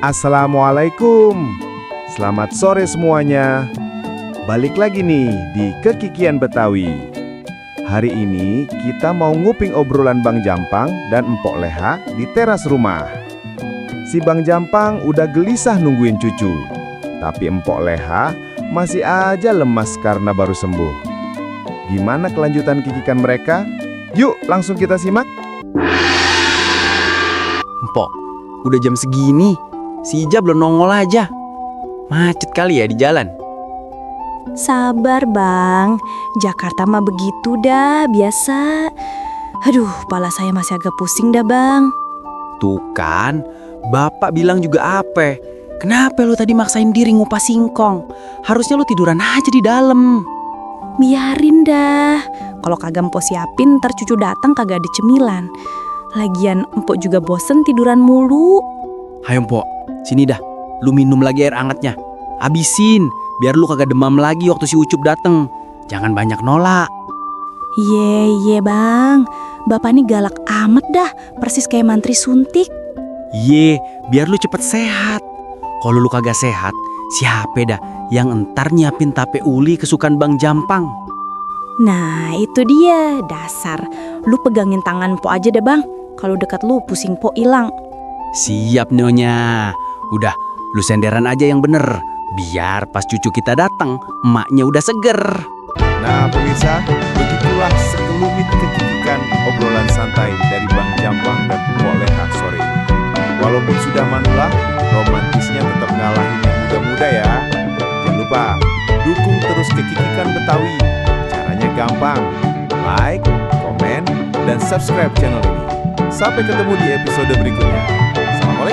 Assalamualaikum. Selamat sore semuanya. Balik lagi nih di Kekikian Betawi. Hari ini kita mau nguping obrolan Bang Jampang dan Empok Leha di teras rumah. Si Bang Jampang udah gelisah nungguin cucu, tapi Empok Leha masih aja lemas karena baru sembuh. Gimana kelanjutan kikikan mereka? Yuk langsung kita simak. Empok, udah jam segini, si Ija belum nongol aja. Macet kali ya di jalan. Sabar bang, Jakarta mah begitu dah, biasa. Aduh, kepala saya masih agak pusing dah bang. Tuh kan, bapak bilang juga apa? Kenapa lu tadi maksain diri ngupas singkong? Harusnya lu tiduran aja di dalam. Biarin dah, kalau kagak empok siapin ntar cucu datang kagak ada cemilan. Lagian empok juga bosen tiduran mulu. Hayo Empok, sini dah, lu minum lagi air hangatnya. Habisin, biar lu kagak demam lagi waktu si Ucup dateng. Jangan banyak nolak. Iya bang, bapak nih galak amat dah, persis kayak mantri suntik. Ye, biar lu cepet sehat. Kalau lu kagak sehat, siapa dah yang entar nyiapin tape uli kesukaan Bang Jampang? Nah itu dia, dasar. Lu pegangin tangan po aja dah bang, kalau dekat lu pusing po hilang. Siap Nyonya. Udah, lu senderan aja yang bener. Biar pas cucu kita datang, emaknya udah seger. Nah pemirsa, begitulah sekelumit kekikikan obrolan santai dari Bang Jampang dan Empok Leha sore ini. Walaupun sudah manula, romantisnya tetap ngalahin yang muda-muda ya. Jangan lupa, dukung terus Kekikikan Betawi. Caranya gampang, like, komen, dan subscribe channel ini. Sampai ketemu di episode berikutnya. Assalamualaikum.